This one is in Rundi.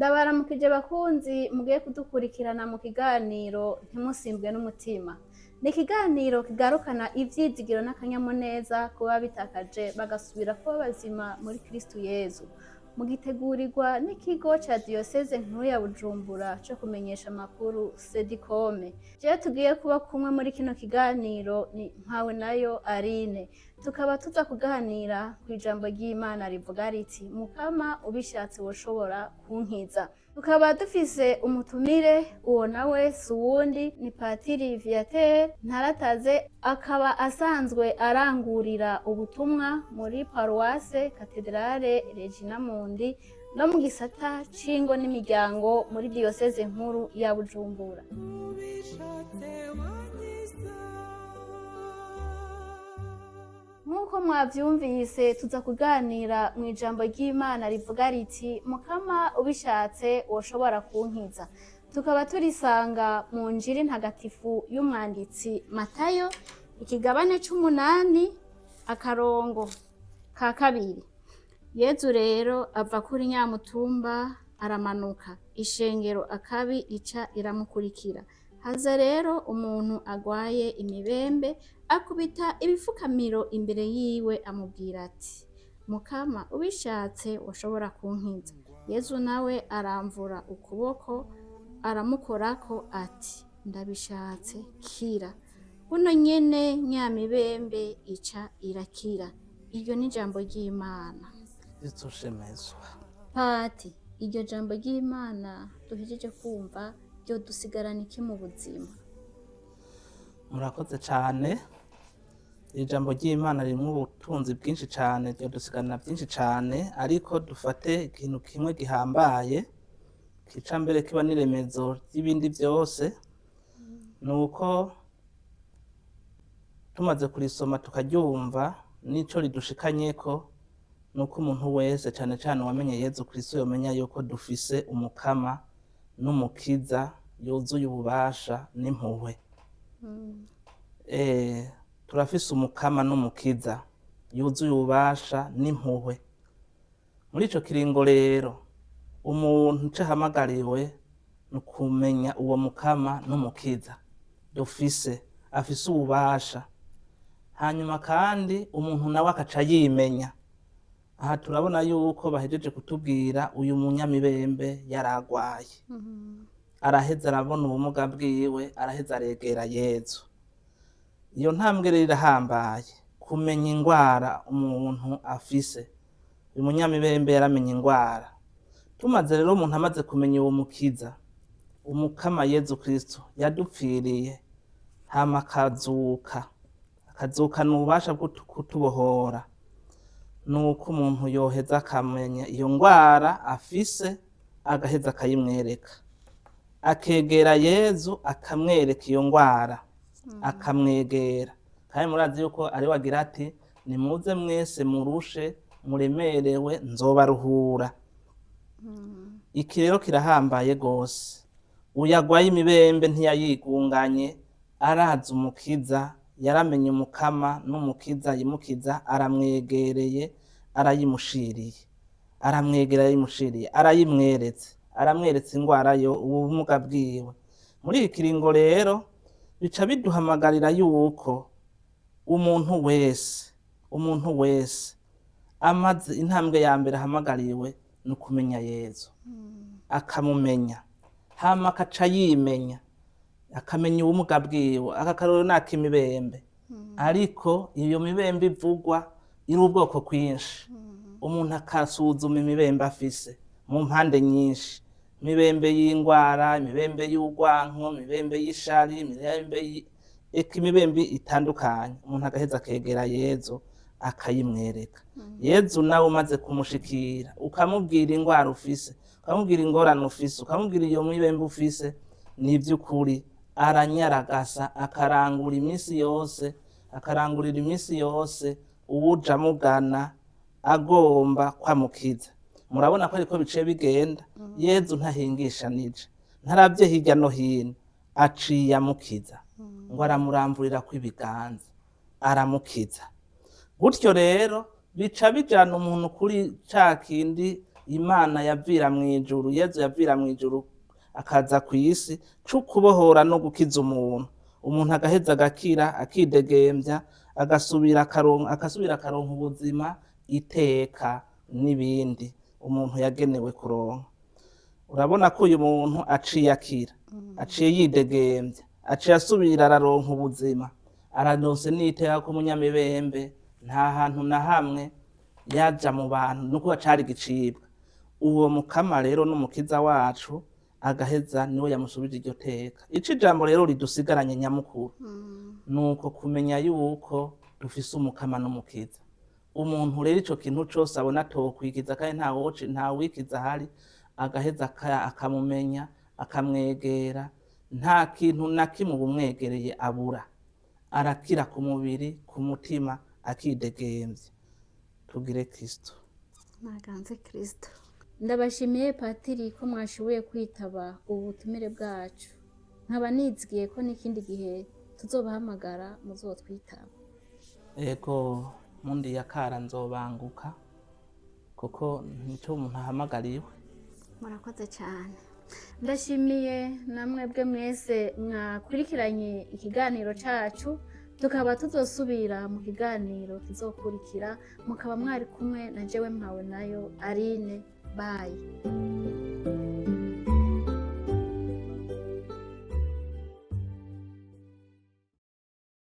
Ndabaramukije bakunzi mugiye kudukurikirana mu kiganiro Ntimusimbwe n'Umutima. Ni ikiganiro kigarukana ivyizigiro n'akanyamuneza kuba bitakaje bagasubira kuba bazima muri Kristu Yezu. Mugitegurirwa n'ikigo ca Diyoseze Nkuru ya Bujumbura co kumenyesha amakuru, Sedikome. Jewe tugiye kuba kumwe muri kino kiganiro ni Mpawe nayo Aline. Tukaba tuza kuganira kw'ijambo ry'Imana rivuga riti: "Mukama, ubishatse woshobora kunkiza." Tukaba dufise umutumire, uwo nawe si uwundi, ni Patiri Viateur Ntarataze, akaba asanzwe arangurira ubutumwa muri Paruwase Katedrale Regina Mundi no mu gisata c'ingo n'imiryango muri Diyoseze Nkuru ya Bujumbura. Ubishatse wankiza. Nk'uko mwavyumvise, tuza kuganira mu ijambo ry'Imana rivuga riti: "Mukama, ubishatse woshobora kunkiza." Tukaba turisanga mu Njiri Ntagatifu y'umwanditsi Matayo, ikigabane c'umunani, akarongo ka kabiri. Yezu rero ava kuri nyamutumba aramanuka, ishengero akabi ica iramukurikira. Haza rero umuntu agwaye imibembe, akubita ibifukamiro imbere yiwe, amubwira ati: "Mukama, ubishatse woshobora kunkiza." Yezu nawe aramvura ukuboko, aramukorako, ati: "Ndabishatse, kira." Buno nyene nyamibembe ica irakira. Iryo ni ijambo ry'Imana. Rizoshemezwa. Pati, iryo jambo ry'Imana duhejeje kumva ryodusigarana iki mu buzima? Murakoze cyane. Iri jambo ry'Imana ririmo ubutunzi bwinshi cyane, ryodusigarana byinshi cyane, ariko dufate ikintu kimwe gihambaye kica mbere kiba n'iremezo ry'ibindi byose. Ni uko tumaze kurisoma tukaryumva n'ico ridushikanyeko, ni uko umuntu wese, cane cane uwamenye Yezu Kristo, yomenya yuko dufise Umukama n'Umukiza yuzuye ububasha n'impuhwe. Turafise Umukama n'Umukiza yuzuye ububasha n'impuhwe. Muri ico kiringo rero, umuntu ico ahamagariwe ni ukumenya uwo Mukama n'Umukiza dufise afise ububasha, hanyuma kandi umuntu nawe akaca yimenya. Aha turabona yuko bahejeje kutubwira uyu munyamibembe yaragwaye, araheza arabona ubumuga bwiwe, araheza aregera Yezu. Iyo ntambwe rero irahambaye, kumenya ingwara umuntu afise. Uyu munyamibembe yaramenye ingwara. Tumaze rero, umuntu amaze kumenya uwo Mukiza, Umukama Yezu Kristo yadupfiriye hama akazuka, akazukana ububasha bwo kutubohora, nuko umuntu yoheza akamenya iyo ngwara afise, agaheza akayimwereka, akegera Yezu akamwereka iyo ngwara, akamwegera. Kandi murazi yuko ariwe agira ati: "Nimuze mwese murushe muremerewe, nzobaruhura." Iki rero kirahambaye gose. Uyu agwaye imibembe ntiyayigunganye, arazi Umukiza, yaramenye Umukama n'Umukiza yimukiza, aramwegereye, arayimushiriye, aramwegera, arayimushiriye, arayimweretse, aramweretse ingwara yo ubumuga bwiwe. Muri iki kiringo rero bica biduhamagarira yuko umuntu wese amaze, intambwe ya mbere ahamagariwe ni ukumenya Yezu, akamumenya, hama akaca yimenya, akamenya ubumuga bwiwe. Aka karorero ni ak'imibembe, ariko iyo mibembe ivugwa iri ubwoko kwinshi. Umuntu akasuzuma imibembe afise mu mpande nyinshi: imibembe y'ingwara, imibembe y'urwanko, imibembe y'ishari, imibembe eka imibembe itandukanye. Umuntu agaheza akegera Yezu, akayimwereka. Yezu nawe umaze kumushikira, ukamubwira ingwara ufise, ukamubwira ingorane ufise, ukamubwira iyo mibembe ufise, ni ivy'ukuri aranyaragasa, akarangura iminsi yose, akarangurira iminsi yose uwuja amugana agomba kwamukiza. Murabona ko ariko biciye bigenda. Yezu ntahingishanije, ntaravye hirya no hino, aciye amukiza, ngo aramuramvurirako ibiganza, aramukiza. Gutyo rero bica bijana umuntu kuri ca kindi. Imana yavira mu ijuru, Yezu yavira mu ijuru akaza ku isi, co kubohora no gukiza umuntu. Umuntu agaheza agakira, akidegembya, agasubira akaronka ubuzima, iteka n'ibindi umuntu yagenewe kuronka. Urabona ko uyu muntu aciye akira, aciye yidegembya, aciye asubira araronka ubuzima, araronse n'iteka ko umunyamibembe nta hantu na hamwe yaja mu bantu, nuko cari gicibwa. Uwo Mukama rero n'umukiza wacu, agaheza niwe yamusubije iryo teka. Ico ijambo rero ridusigaranye nyamukuru nuko kumenya yuko dufise Umukama n'Umukiza. Umuntu rero ico kintu cose abona atokwikiza, kandi ntawikiza ahari, agaheza akamumenya, akamwegera. Nta kintu na kimwe ubumwegereye abura, arakira ku mubiri, ku mutima, akidegemvya. Tugire Kristo. Naganze Kristo. Ndabashimiye patiri ko mwashoboye kwitaba ubu butumire bwacu, nkaba nizigiye ko n'ikindi gihe tuzobahamagara muzotwitaba. Ego, mundi yakara nzobanguka, kuko nico umuntu ahamagariwe. Murakoze cyane. Ndashimiye namwebwe mwese mwakurikiranye ikiganiro cacu, tukaba tuzosubira mu kiganiro kizokurikira, mukaba mwari kumwe na jewe mpawe nayo Aline. Bayi.